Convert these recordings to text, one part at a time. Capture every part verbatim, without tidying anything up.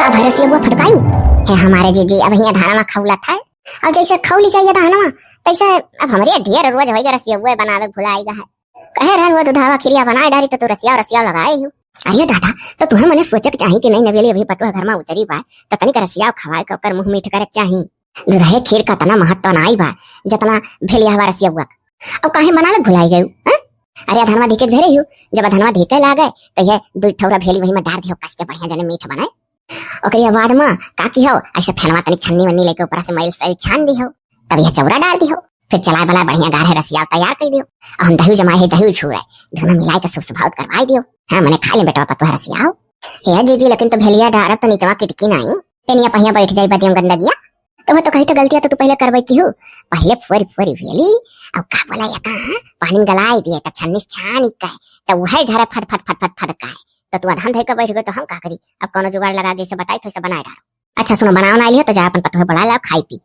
अब है रसियउआ फदकाई। हे हमारे जीजी, अब हियाँ धानवा खौलत है। अब जैसे खौली जाइए धानवा, तैसे अब हमरे ढेर रोज होइगा रसियउआ बनावे भुलाइगा है। कहे रहन वो दुधावा खिरिया बनाए डारी तो तू रसियाव रसियाव लगाए हो। अरे दादा, तो तुहे मने सोचे के चाही कि नई नवेली अभी पटुआ घर मा उतरी बा, तो तनिक रसियाव खवाए के ओकर मुँह मीठ करे के चाही। दुधहे खीर का तना महत्व नाई बा, जतना भेलिया हवा रसियउआ का। अब काहे बनावे भुलाई गयू, हैं? अरे अधनवा धीके धरे हो, जब अधनवा धीके लागे, तो ये दुई ठौरा भेली वही मा डार दियो, कस के बढ़िया जने मीठ बने। ओकरे बाद मा का किहो, ऐसे फेनवा तनी छन्नी वन्नी लेके ऊपर से मैल सैल छान दिहो, तब यह चौरा डाल दिहो, फिर चलाए वाला बढ़िया गाढ़े रसियाव तैयार कर दिहो। अब हम दही जमाए है, दही छू रहे, दोनों मिलाए के सुभ सुभावत करवाए दिहो। हाँ, मने खा ले बेटवा पतोह रसियाव। हे जीजी, लेकिन तो भेलिया डारब तो निचवा किटकी नाई, पेनिया पहिया बैठ जाई बदियम गंदगिया। तो वो तो कही तो गलतिया तो तू पहले करबे की हो, पहले फोरी फोरी भेली, अब का बोला या का, पानी में गलाई दिए, तब छन्नी से छानी के, तब वही धरे फद फद फद फद फद का है। तो तू अधान धइ के बैठ गए तो हम का करी? अब कौनो जुगाड़ लगा जैसे बताई तो ऐसे बनाए डारो। अच्छा सुनो, बनाओ ना लियो तो जा अपन पतोह बुला लाओ, खाई पी।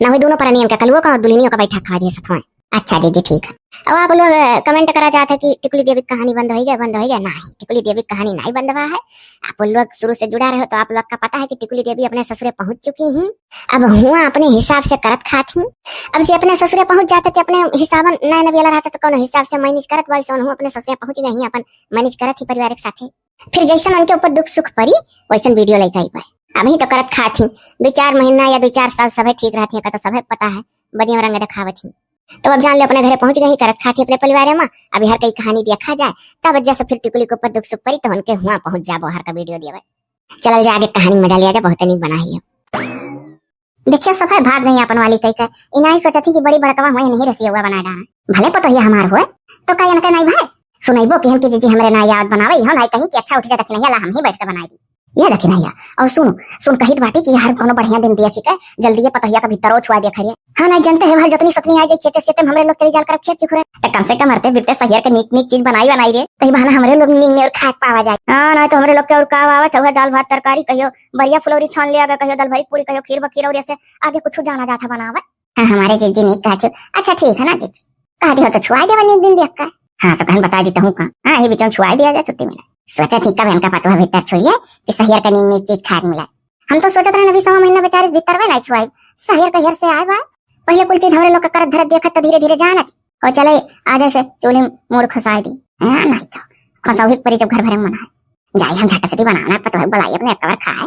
ना हुई दोनों परनियन का, कलुओ का और दुल्हनियों का बैठा खवा दिए सथवा। अच्छा जीजी, ठीक है। अब आप लोग, अ, comment करा जात है कि टिकुली देवी की कहानी बंद होइगा, बंद होइगा। नहीं, टिकुली देवी की कहानी नहीं बंद हुआ है। आप लोग शुरू से जुड़ा रहे हो तो आप लोग का पता है कि टिकुली देवी अपने ससुरे पहुंच चुकी ही। अब हुआ अपने हिसाब से करत खात ही। अब जे अपने ससुरे पहुंच जाते थे, अपने हिसाबन नया नवेला रहता तो कौनो हिसाब से manage करत, वैसे हुआ अपने ससुरे पहुंच गई ही, अपन manage करत ही परिवार के साथे। फिर जैसन उनके ऊपर दुख सुख पड़ी, वैसन video लेके आई पाए। अभी तो करत खात ही, दो चार महीना या दो चार साल सभे ठीक रहती है, का तो सभे पता है, बढ़िया रंग दिखावत ही। तो अब जान ले अपने घरे पहुंच गई, करत खात ही अपने परिवार मा। अभी हर कई कहानी देखा जाए, तब जैसे फिर टिकुली के ऊपर दुख सुख पड़ी तो उनके हुआ पहुंच जाबो, हर का video देवे। चलल जा आगे कहानी मजा लिया जा, बहुत नीक बना ही हो। देखियो सभे भाग गई अपन वाली कही के, इनाई सोचत ही कि बड़ी बड़कवा हुए नहीं रसियउआ बनाए डारा। भले पतोहिया हमार होए, तो का इनके नाई भाई? सुनैबो कि हम कि जीजी हमरे नाई आवत बनावे, इहो नाई कहीं कि अच्छा उठ जा दखिनैया ला हम ही बैठ के बनाई दी। ये दखिनैया, और सुन, सुन कहित बाटी कि हर कोनो बढ़िया दिन दिया छिके, जल्दी ये पतोहिया का भीतरो छुआ दे खरिया। हाँ नाई जानते है भाई, जतनी सतनी आ जाए खेते से ते हमरे लोग चली जाल करब खेत चुखरे। तो कम से कम हरते बिरते सहियर के नीक नीक चीज बनाई बनाई रे, तही बहाना हमरे लोग नीक ने और खाए के पावा जाए। हाँ नाई तो हमरे लोग के और का आवत है, उहे दाल भात तरकारी, कहियो बरिया फुलौरी छान लिया गया, कहियो दाल भरी पूरी, कहियो खीर बखीर, और ऐसे आगे कुछ जाना जाता बनावे। हाँ, हमारे जीजी नीक कहा छु। अच्छा, ठीक है ना जीजी, कहा दी हो तो छुआ देवा नीक दिन देख कर। हाँ, तो कहन बता दी तो हूँ का। हाँ, ये बीचों छुआ दिया जाए, छुट्टी मिले। सोचे थी कब इनका पतवा भीतर छुइए कि सहियर का नीक नीक चीज खाए के मिले। हम तो सोचत रहे अभी सवा महीना बेचारे भीतर में नहीं छुआई, सहियर का हेर से आए बा। पहले कुल चीज हमरे लोग का करत धरत देखत तो धीरे धीरे जानत। और चले, आज से चोली मूड़ खुसाए दी। हाँ, नहीं तो खुसौही परी जब घर भरे में मनाए। जाई हम झट से दी बनाना, पतवा बुलाई अपने एक बार खाए।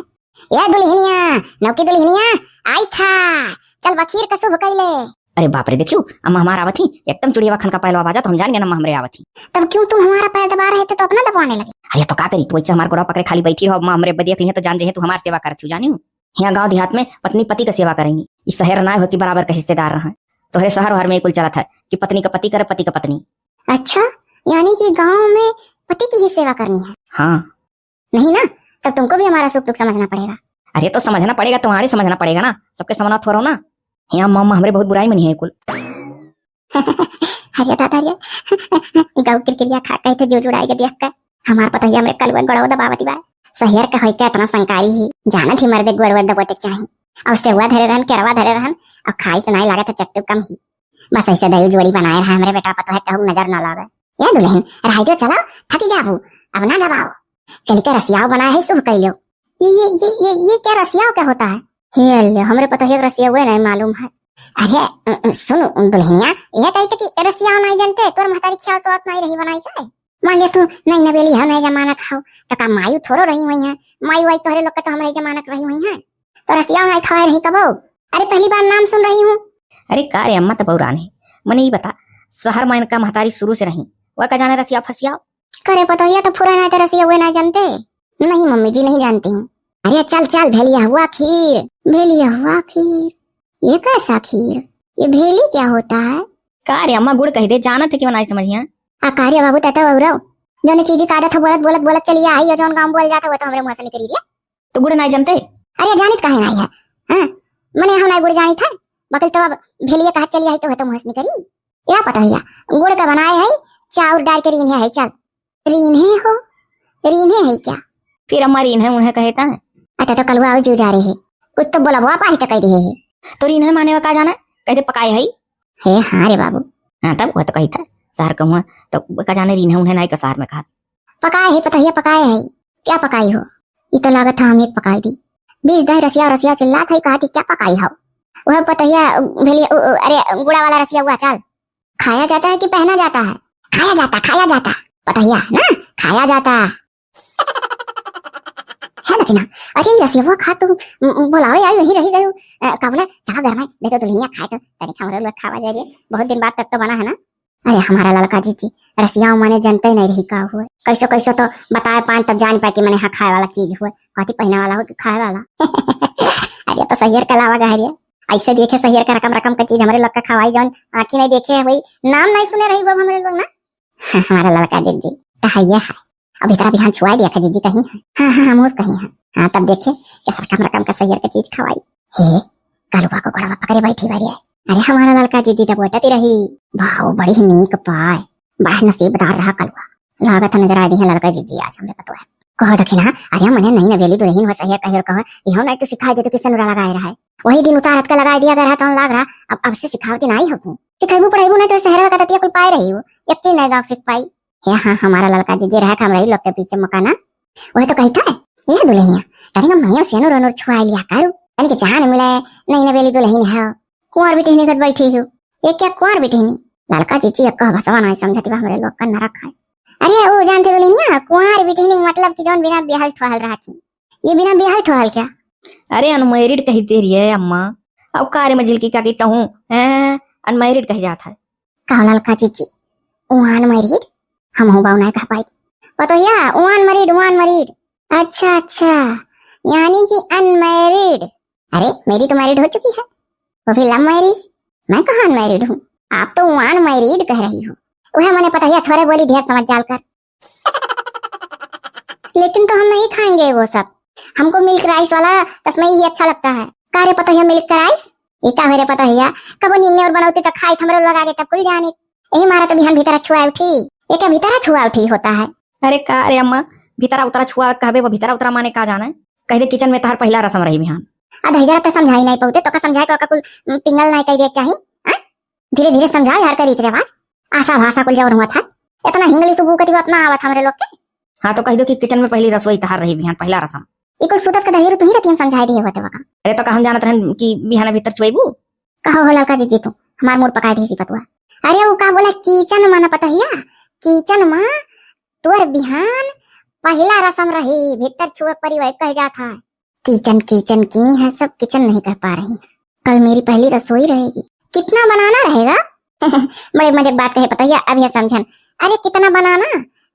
ए दुल्हनिया, नौकी दुल्हनिया, आई था। चल बखीर का शुभ कैले। अरे बाप रे, देखियो, अम्मा हमार आवत ही, एकदम चुड़ियावा खन का पैलवा बाजा, तो हम जान गए अम्मा हमरे आवत ही। तब क्यों तुम हमारा पैर दबा रहे थे तो अपना दबाने लगे? अरे तो का करी, तू ऐसे हमार गोड़ा पकड़े खाली बैठी रहो, अम्मा हमरे ब-, देख ली है तो जान जे है तू हमार सेवा करत हो, जानी हूँ। यहाँ गाँव देहात में पत्नी पति का सेवा करेंगी, इस शहर ना हो कि बराबर का हिस्सेदार रहे। तोहरे शहर वहर में कुल चलत है कि पत्नी का पति करे, पति का पत्नी। अच्छा, यानी कि गाँव में पति की ही सेवा करनी है? हाँ। नहीं ना, तब तुमको भी हमारा सुख दुख समझना पड़ेगा। अरे तो समझना पड़ेगा, तुम्हारे समझना पड़ेगा ना, सबके समझना थोड़ो ना। यहाँ मामा हमरे बहुत बुराई मनी है कुल। अरे दादा रे, गौ किरकिरिया खा कहे थे जो जुड़ाई के देख कर। हमार पतोहिया हमरे कलुआ गड़वा दबावती बा। सहियर का होई के इतना संकारी ही, जानत ही मर्दे गड़वा दबोटे चाही। और सेवा धरे रहन, केरवा धरे रहन, और खाई से नाई लागत है चट्टू कम ही। बस ऐसे दही जोड़ी बनाए रहा हमरे बेटा पतोह कहूँ नजर ना लागे। ए दुल्हन, रहाई दो, चलो, थकी जाबू, अब ना दबाओ। चल के रसियाव बनाए है, शुभ कैलो। ये, ये, ये, ये, ये क्या रसियाव क्या होता है? हे अल्लाह, हमरे पतोह के रसियाव नहीं मालूम है। अरे, अ, अ, सुन दुल्हनिया, ये कही थे कि रसियाव नहीं जानते, तोर महतारी खियाव तो आप नहीं रही बनाई के। मान लिया तू नई नवेली है, नए जमाना का हो, तो का मायू थोड़ो रही हुई है? मायू आई तोहरे लोग के तो हमरे जमाना के रही हुई है। तो रसियाव नहीं खवाए रही कबो? अरे पहली बार नाम सुन रही हूँ। अरे का रे अम्मा, तो बौरान है, मने ई बता, शहर में इनका महतारी शुरू से रही, वह का जाने रसियाव फसियाव? करे पतोहिया तो फुरा ना ते रसियाव ना जानते। नहीं मम्मी जी, नहीं जानती हूँ। अरे चल चल, भेलिया हुआ खीर, भेलिया हुआ खीर। ये कैसा खीर? ये भेली क्या होता है? का रे अम्मा, गुड़ कह दे, जानत है कि नहीं समझिया। आ का रे बाबू, तता उराव, जौन चीज की आदत है बोलत बोलत बोलत चलिया आई, जौन गाँव बोल जाता हुआ तो हमरे मुँह से निकली रे। तो गुड़ नहीं जानते? अरे जानित काहे नहीं है? हाँ, मने हम नहीं गुड़ जानित है, बकिल तो अब भेलिया कहा चलिया आई तो है तो मुँह से निकली। या पतोहिया, गुड़ का बनाए है, चाउर डाल के रीन्हे है, चल। रीन्हे हो? रीन्हे है क्या? फिर अम्मा रीन्हे उन्हें कहे ता? अतः तो कलुआ और जू जा रही है, कुछ तो बोला बुआ पाही तो कह दिए है। तो रीन्हे माने वा का जाना, कहते पकाए है। हे हाँ रे बाबू। हाँ तब वह तो कही था, शहर का हुआ, तो का जाने रीन्हे उन्हें नहीं का शहर में कहा। पकाए है पतोहिया, पकाए है। क्या पकाई हो? ये तो लागत था हम एक पकाई दी। बीस दह रसिया, रसिया चिल्लात है, कहती क्या पकाई हो? वह पतोहिया, भेलिया, उ, उ, अरे गुड़ा वाला रसिया हुआ, चल। खाया जाता है कि पहना जाता है? खाया जाता, खाया जाता। पतोहिया ना, खाया जाता। है दखिना, अरे ई रसिया हुआ खा तू, म, म, बोलावे आई, यहीं रही गयो। अ, का बोला, चला घर में, दे तो दुल्हनिया खाए तो, तनिक हमरो लोग खावा जाए रे, बहुत दिन बाद तक तो बना है ना। अरे हमारा ललका जीजी, रसिया माने जनते नहीं रही का हुए, कैसो कैसो तो बताए पान तब जान पाए कि मने हाँ खाए वाला चीज हुए, कहती पहने वाला हो कि खाए वाला। अरे तो सहियर के अलावा गहरिया, ऐसे देखे सहियर के रकम रकम के चीज हमरे लोग का खवाई, जौन आँखी नहीं देखे है, वही नाम नहीं सुने रही वो हमरे लोग ना। हमारा ललका जीजी तो है ये है, अब इतना बिहान छुआ दिया का जीजी कहीं है। हाँ हाँ, हम उस कहीं है। हाँ तब देखे कैसा रकम रकम का सहियर का चीज खवाई। हे, कलुआ को गोड़वा पकड़े बैठी बारी है। अरे हमारा ललका जीजी तो बोटती रही, भाव बड़ी ही नीक पाए, बड़ा नसीबदार रहा कलुआ। लागत है नजर आ दी है ललका जीजी आज हमरे पतोह। कहो दखिना, अरे मने नई नवेली दुल्हन हो सहियर कहियो कहो, इहो नहीं तो सिखाई दे तो किसन उरा लगाए रहा है। वही दिन उतारत का लगाई दिया गया रहा, तौन लाग रहा, अब, अब से सिखावती नहीं हो तू। सिखाइबू पढ़ाइबू नहीं तो सहरवा का दतिया कुल पाए रही हो, एक चीज नहीं गाँव सीख पाई। हे हाँ, हमारा ललका जीजी रहा हमरे ही लोग के पीछे मकाना। वह तो कहता है, ए दुल्हनिया, तनी का मनिया सेनुर ओनुर छुआ लिया करू, तनी के जान मिले, नई नवेली दुल्हन है, कुंवर बिटिहनी गत बैठी हो। ये क्या कुंवर बिटिहनी? ललका जीजी एक कह भसवा नहीं समझती बा, हमरे लोग का नरक है। अरे वो जानते दुल्हनिया, कुंवर बिटिहनी मतलब कि जौन बिना बियाहल ठोहल रहा थी। ये बिना बियाहल ठोहल क्या? अरे अनमैरिड कही दे रही है अम्मा। अब का रे मझिलकी का की कहूँ, हैं? अनमैरिड कह जात है। का ललका जीजी, उ अनमैरिड? हम हूँ बाऊ नहीं कह पाई। पतोहिया, उ अनमैरिड, उ अनमैरिड। अच्छा अच्छा, यानी कि अनमैरिड। अरे मेरी तो मैरिड हो चुकी है, वो भी लव मैरिज। मैं कहाँ अनमैरिड हूँ, आप तो उ अनमैरिड कह रही हो। वह मने पतोहिया थोड़े बोली ढेर समझ जाल कर। लेकिन तो हम नहीं खाएंगे वो सब, हमको मिल्क राइस वाला तस्मई ही अच्छा लगता है। का रे पतोहिया मिल्क राइस? ये का हो रे पतोहिया, कबो नींगे और बनौती तो खाई हमरो लगा के तब कुल जानी। यही मारा तो बिहान भीतर छुआ उठी, ये क्या भीतर छुआ उठी होता है? अरे का रे अम्मा, भीतरा उतरा छुआ कहबे, वो भीतरा उतरा माने का जाने? कह दे किचन में तहार पहला रसम रही बिहान। अब हजरा तो समझाई नहीं पौते, तो का समझाए को का कुल, उम, पिंगल नहीं कह दे चाही? हाँ? धीरे धीरे समझाओ यार, का रीत रिवाज, आशा भाषा कुल जौन हुआ था, इतना हिंगली सुबह कति बात ना आवत हमरे लोग के। हाँ तो कह दो कि किचन में पहली रसोई तहार रही बिहान, पहला रसम। ई कुल सुतत के दहिर तू ही रतियन समझाए दिए होते बका। अरे तो का हम जानत रहन कि बिहान भीतर चुएबू? कहो हो ललका जीजी तू, हमार मूड पकाए दी सी पतुआ। अरे वो का बोला किचन में ना पतोहिया, किचन में तोर बिहान पहला रसम रही, भीतर छुए परी वही कह जात है। किचन किचन की है, सब किचन नहीं कह पा रही है। कल मेरी पहली रसोई रहेगी। कितना बनाना रहेगा? बड़े मजे की बात कहे पतोहिया, अब ये समझन। अरे कितना बनाना?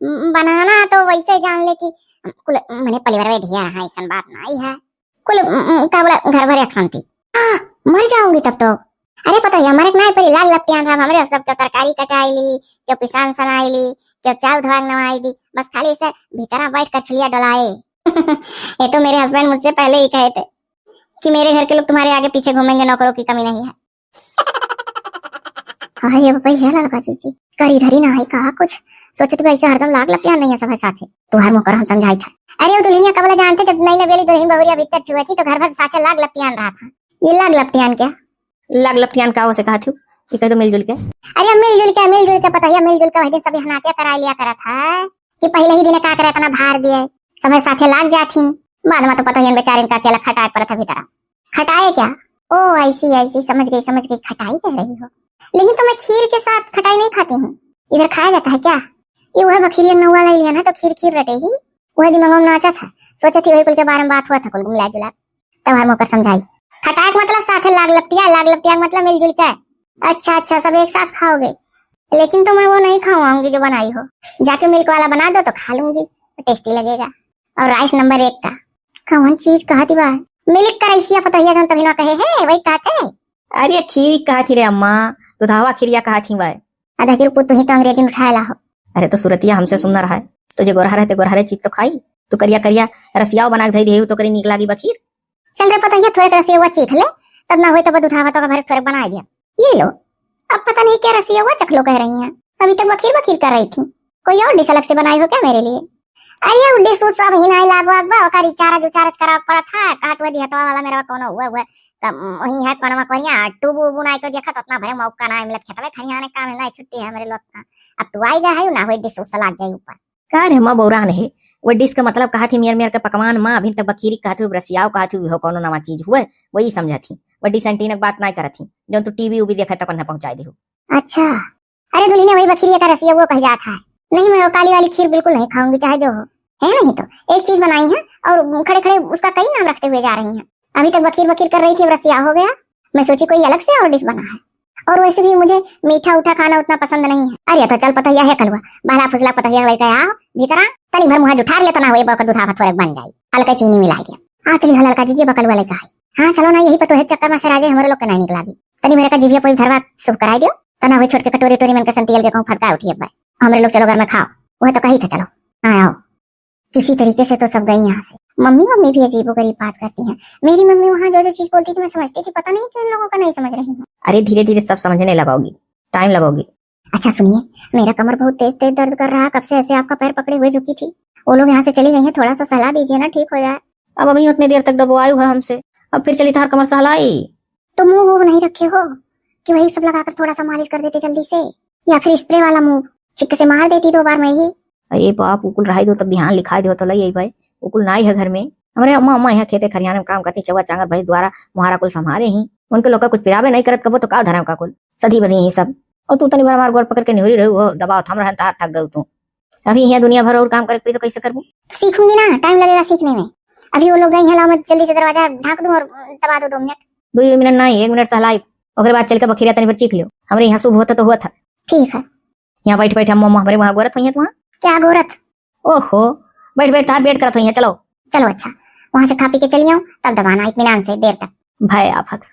म, बनाना तो वैसे जान ले कि कुल मने परिवार में ढेर है, ऐसन बात नहीं है। कुल, म, म, का बोला, घर भर एक शांति। आ, मर जाऊंगी तब तो। अरे पतोहिया, मरे के नहीं परी, लाग लपटियान रहा, हमरे सब के तरकारी कटाई ली, के पिसान सनाई ली, के चाउर धोआ के नवाई दी, बस खाली इसे भीतरा बैठ कर छुलिया डोलाए। ये तो मेरे हस्बैंड मुझसे पहले ही कहे थे कि मेरे घर के लोग तुम्हारे आगे पीछे घूमेंगे, नौकरों की कमी नहीं है। हाँ, ये भाई है ललका जीजी, करी धरी ना है कहा कुछ, सोचत भी ऐसे हरदम लाग लपिया नहीं है सब साथे। तुहार मुकर हम समझाई था। अरे वो दुल्हनिया कबला जानते, जब नई नवेली दुल्हन बहुरिया भीतर छुए थी तो घर भर साथे लाग लपियान रहा था। ये लाग लपटियान क्या? लाग लपटियान का उसे कहा थी कि कह दो मिलजुल के। अरे मिलजुल के, मिलजुल के पतोहिया, मिलजुल के वही दिन सभी हनातिया करा लिया करा था कि पहले ही दिन का करे इतना भार दिए, सब साथे लाग जाथिन। बाद में तो पतोहियन बेचारिन का अकेला खटाए पड़त है भीतरा। खटाए क्या? ओ ऐसी ऐसी, समझ गई समझ गई, खटाई कह रही हो। लेकिन तो मैं खीर के साथ खटाई नहीं खाती हूँ। इधर खाया जाता है क्या? ये वह बखीरियन नौवा लाई लिया ना तो खीर खीर रटे ही। वह दिमाग में नाचा था, सोचा थी वही कुल के बारे में बात हुआ था कुल मिला जुला। तब हर मुकर समझाई। खटाए के मतलब साथे लाग लपटिया, लाग लपटिया के मतलब मिलजुल के। अच्छा अच्छा, सब एक साथ खाओगे, लेकिन तो मैं वो नहीं खवाऊंगी जो बनाई हो। जाके मिल्क वाला बना दो तो खा लूंगी, टेस्टी लगेगा। और राइस नंबर एक का। कौन चीज कहती बा? मिल्क का रईसिया पतोहिया जौन तभी ना कहे है, वही कहते। अरे खीरी कहती रे अम्मा, दुधावा खीरिया कहती वह। आधा चुल तू ही तो अंग्रेजी में उठाए ला हो। अरे तो सुरतिया हमसे सुनना रहा है, तो जे गोरहा रहते गोरहरे चीज तो खाई, तू करिया करिया रसियाओ बना के धई दे तो करी नीक लागी बखीर। चल रे पतोहिया, थोड़े रसिया चीख ले, तब ना होई तब दुधावा तो का भरे थोड़े बनाए दिया। ये लो, अब पता नहीं क्या रसिया हुआ चखलो कह रही हैं। अभी तक बखीर बखीर कर रही थी। कोई और डिश अलग से बनाई हो क्या मेरे लिए? अरे वो डिश उस सब ही नहीं लागो अब्बा, ओकर इचारज उचारज करा पड़ा था, कहा तू दिया तो वाला मेरा कोनो हुआ हुआ, तब वही है कोनो कोनिया टूबू उबू नहीं को देखा तो उतना भरे मौका नहीं मिलत खेतवे खरियाने काम है, नहीं छुट्टी है मेरे लोग का। अब तू आई गया है ना, वही डिश उस लाग जाए ऊपर। का रे माँ बौरान है, वो डिश का मतलब कहा थी, मेर मेर के पकवान माँ, अभी तक बखीरी कहा थी, रसियाव कहा थी, वो कौनो नवा चीज हुए, वही समझा थी। वो डिश एंटीना के बात नाहीं करत थी, जौन तू टीवी उवी देखा तक उन्हें पहुँचाई देहू। अच्छा, अरे दुल्हनिया, वही बखीरी का रसिया वो कह जात है। नहीं, मैं वो काली वाली खीर बिल्कुल नहीं खाऊंगी, चाहे जो हो। है नहीं तो एक चीज बनाई है और खड़े खड़े उसका कई नाम रखते हुए जा रही हैं। अभी तक बखीर बखीर कर रही थी, अब रसिया हो गया। मैं सोची कोई अलग से और डिश बना है। और वैसे भी मुझे मीठा उठा खाना उतना पसंद नहीं है। अरे तो चल पतोहिया है कलुआ, बहला फुसला पतोहिया लेके आओ भीतरा, तनी भर मुँह जुठार ले तो ना होए, बकर दुधावा थोड़े बन जाई, हल्का चीनी मिला दिया। हाँ चली हो ललका जीजी, बकलुआ लेके आई। हाँ चलो ना, यही पतोहे के चक्कर में से राजे हमारे लोग के नहीं निकला दी। तनी मेरे का जिभिया पर धरवा शुभ कराई दियो, तना हुई छोट के कटोरी टोरी मन के संतियल के कहूँ फटका उठी अब। हमरे लोग चलो घर में खाओ, वह तो कही था चलो। हाँ आओ। किसी तरीके से तो सब गई यहाँ से। मम्मी, मम्मी भी अजीबो गरीब बात करती हैं। मेरी मम्मी वहाँ जो जो चीज बोलती थी मैं समझती थी, पता नहीं क्यों इन लोगों का नहीं समझ रही हूँ। अरे धीरे धीरे सब समझने लगोगी, टाइम लगोगी। अच्छा सुनिए, मेरा कमर बहुत तेज तेज दर्द कर रहा है, कब से ऐसे आपका पैर पकड़े हुए झुकी थी। वो लोग यहाँ से चली गई हैं, थोड़ा सा सहला दीजिए ना, ठीक हो जाए। अब अभी उतनी देर तक दबवायु है हमसे, अब फिर चली तार कमर सहलाई। तो मूव वूव नहीं रखे हो कि वही सब लगाकर थोड़ा सा मालिश कर देते जल्दी से, या फिर स्प्रे वाला मूव, छिक से मार देती दो बार में ही। अरे बाप, उकुल रहाई दो, तब बिहान लिखाई दो तो लई आई भाई। उकुल नाई है घर में। हमरे अम्मा, अम्मा यहाँ खेते खरियाने में काम करती, चौवा चांगर भैंस द्वारा मुहारा कुल संभारे ही। उनके लोग का कुछ पिराबे नहीं करत कबो, तो का धरम का कुल सधी बधी ही सब। और तू तनी भर हमार गोड़ पकड़ के निहुरी रहू हो, दबाव थम रहन, तहार थक गऊ तू। अभी यहाँ दुनिया भर और काम करे के पड़ी तो कैसे करबू? सीखूंगी ना, टाइम लगेगा सीखने में। अभी वो लोग गई हैं, लाओ मैं जल्दी से दरवाजा ढाँक दूँ और दबा दो दो मिनट। दो मिनट नहीं, एक मिनट सहलाई, ओकरे बाद चल के बखीरा तनी भर चीख लियो। हमरे यहाँ शुभ होता तो हुआ था। ठीक है। यहाँ बैठ बैठ हम हमरे वहाँ गोरत हुई है तू। क्या गोरत? ओहो, बैठ बैठ तार वेट करत हुई है, चलो। चलो अच्छा, वहाँ से खा पी के चली आऊँ, तब दबाना इत्मीनान से देर तक। भय आफत।